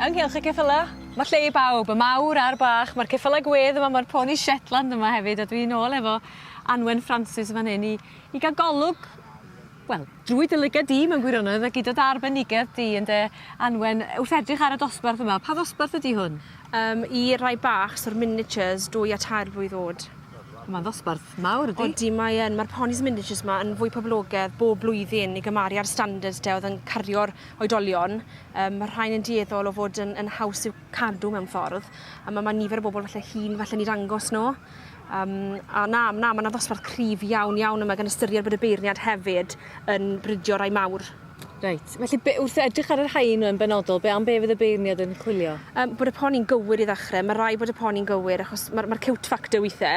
Ynghylch y ceffyla, ma' lle i bawb, y mawr a'r bach, ma'r ceffyla gwedd yma, ma'r poni Shetland yma hefyd a dwi nôl efo Anwen Francis yn fan 'yn i i ga'l golwg wel, drwy dy lygad di mewn gwirionedd a gyda dy arbenigedd di ynde Anwen, wrth edrych ar y dosbarth yma, pa ddosbarth ydi hwn? Yym i rai bach so'r miniatures dwy a tair blwydd o'd. Ma'n ddosbarth mawr ydi? Odi mae yn ma'r ponis miniatures 'ma yn fwy poblogedd bob blwyddyn i gymaru â'r standards 'te o'dd yn cario'r oedolion. Yym ma' rhain yn dueddol o fod yn yn haws i'w cadw mewn ffordd a ma' ma' nifer o bobol falle hŷn falle'n 'u dangos n'w. Yym a na na ma' 'na ddosbarth cryf iawn iawn yma gan ystyried bod y beirniad hefyd yn bridio rai mawr. Reit felly be- wrth edrych ar y rhain yn benodol be' am be' fydd y beirniad yn chwilio? Yym bod y poni'n gywir i ddechre ma' raid bod y poni'n gywir achos ma'r ma'r ciwt factor withe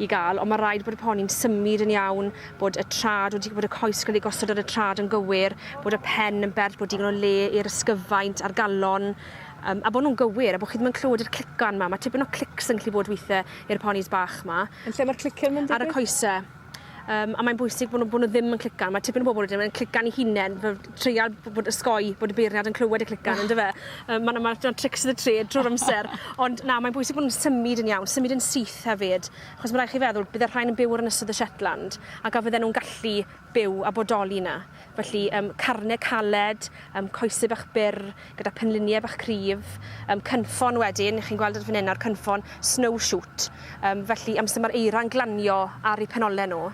i ga'l on' ma' raid bod y poni'n symud yn iawn bod y trad wedi bod y coes ga'l 'i gosod ar y trad yn gywir bod y pen yn bert bod digon o le i'r ysgyfaint a'r galon. Yym a bo' nw'n gywir a bo' chi ddim yn clywed yr clican 'ma ma' tipyn o clics yn gallu bod withe i'r ponis bach 'ma. Yn lle ma'r clician 'ma'n digwydd? Ar y coese. Yym a mae'n bwysig bo' nw bo' nw ddim yn clican ma' tipyn o bobol wedyn yn clican 'u hunen fel treial b- bod osgoi bod y beirniad yn clywed y clican on'd yfe? Yym ma' 'na ma' 'na tricks of the trade trw'r amser ond na mae'n bwysig bo' nw'n symud yn iawn symud yn syth hefyd achos ma' rai' chi feddwl bydde rhain yn byw ar Ynysodd y Shetland ac a fydden nw'n gallu byw a bodoli 'na. Felly yym carne caled, yym coese bach byr gyda penlinie bach cryf, yym cynffon wedyn, chi'n gweld ar fan 'yn nawr cynffon snow shoot. Yym felly amser ma'r eira'n glanio ar 'u penole nw,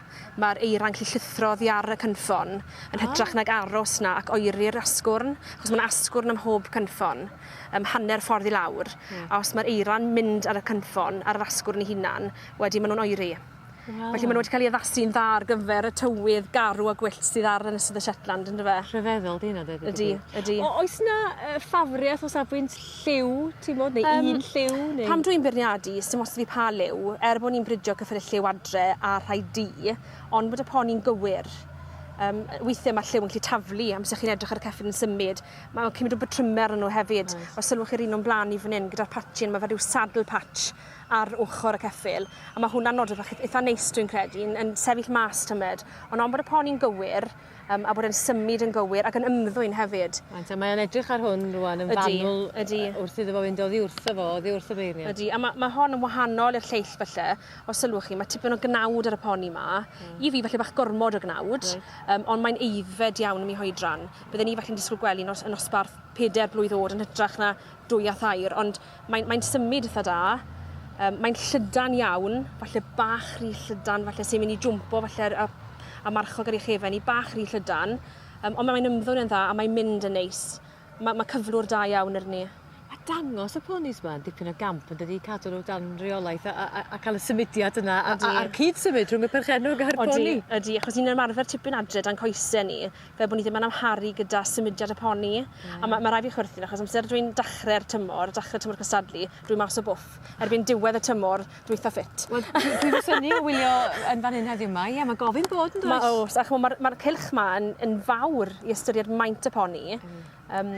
ma'r eira'n gallu llithro oddi ar y cynffon yn hytrach nag aros 'na ac oeri'r asgwrn, achos ma' 'na asgwrn ym mhob cynffon, yym hanner ffordd i lawr. A os ma'r eira'n mynd ar y cynffon, ar yr asgwrn 'i hunan, wedyn ma' nw'n oeri. Waw. Felly ma' n'w wedi cael 'u addasu'n dda ar gyfer y tywydd garw a gwyllt sydd ar Ynysodd y Shetland yndyfe? Rhyfeddol 'di hynna deud y Ydi ydi. O oes 'na yy ffafrieth o safbwynt lliw ti'n bod neu Yym. un lliw neu... Pan dwi'n beirniadu sdim ots 'da fi pa liw er bo' ni'n bridio cyffyle lliw adre a rhai du ond bod y poni'n gywir. Yym yy withe ma' lliw yn gallu taflu amser chi'n edrych ar y ceffyl yn symud. Ma' o'n cymryd o batryme arnyn n'w hefyd. Oes. Os sylwch chi'r un o'n bla'n i fyn 'yn gyda'r patchyn ma' fel ryw saddle patch ar ochor y ceffyl a ma' hwnna'n nodwedd fach itha neis dwi'n credu yn yn sefyll mas tymed ond on' bod y poni'n gywir yym a bod e'n symud yn gywir ac yn ymddwyn hefyd. Reit a mae o'n edrych ar hwn rŵan yn Ydi fanwl ydi. wrth iddo fo fynd oddi wrtho fo oddi wrth y beirniad. Ydi a ma' ma' hon yn wahanol i'r lleill falle os sylwch chi ma' tipyn o gnawd ar y poni 'ma. I fi falle bach gormod o gnawd. Reit. Yym on' mae'n aeddfed iawn am 'i hoedran. Bydden i falle'n disgwl gwely nos yn nosbarth peder blwydd o'd yn hytrach na dwy a thair ond mae'n mae'n symud itha da. Yym mae'n llydan iawn, falle bach rhy llydan falle sy'n mynd i jwmpo falle ar a a marchog ar ei chefen 'i bach rhy llydan. Yym on' mae'n ymddwyn yn dda a mae'n mynd yn neis. Ma' ma' cyflwr da iawn arni. Ma' dangos y ponis 'ma yn dipyn o gamp yndydi? Cadw n'w dan reolaeth a a a a ca'l y symudiad yna a a a'r cyd symud rhwng y perchennog a'r poni. Odi ydi achos ni'n ymarfer tipyn adre 'da'n coese ni fel bo' ni ddim yn amharu gyda symudiad y poni. A ma' ma' rai' fi chwerthin achos amser dwi'n dachre'r tymor, dachre tymor cystadlu, dwi mas o bwff. Erbyn diwedd y tymor, dwi itha ffit. Wel dwi dwi 'di synnu o wylio yn fan hyn heddiw 'ma. Ie ma' gofyn bod yndoes? Ma' o's a ch'mo' ma'r ma'r cylch 'ma yn yn fawr i ystyried maint y poni. Yym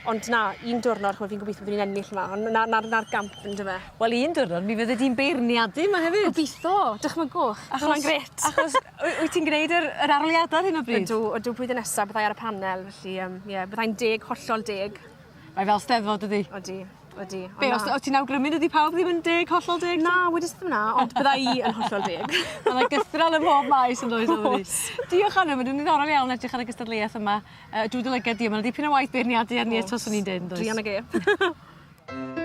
ond na, un diwrnod ch'mo' fi'n gobeithio byddwn ni'n ennill 'ma on' 'na 'na'r 'na'r gamp yndyfe? Wel un diwrnod mi fyddi di'n beirniadu 'ma hefyd. Gobitho! Dychmygwch. Achos... Byddai'n grêt. Achos wy- wyt ti'n gneud yr yr arholiada ar hyn o bryd? Ydw ydw blwyddyn nesa byddai ar y panel felly yym ie byddai'n deg hollol deg. Mae fel Steddfod dydi? Odi odi. On' Be' os o' ti'n awgrymu dydi pawb ddim yn deg hollol deg? Na wedes i ddim 'na ond bydda i yn hollol deg. Ma' 'na gythral ym mhob maes yndoes Elmarie? Oes. Diolch Anna ma' 'di bod yn ddiddorol iawn edrych ar y gystadleuaeth yma. Yy dwi dy lygad di a ma' 'na dipyn o waith beirniadu arni eto swn i'n deud yndoes? Druan ag e.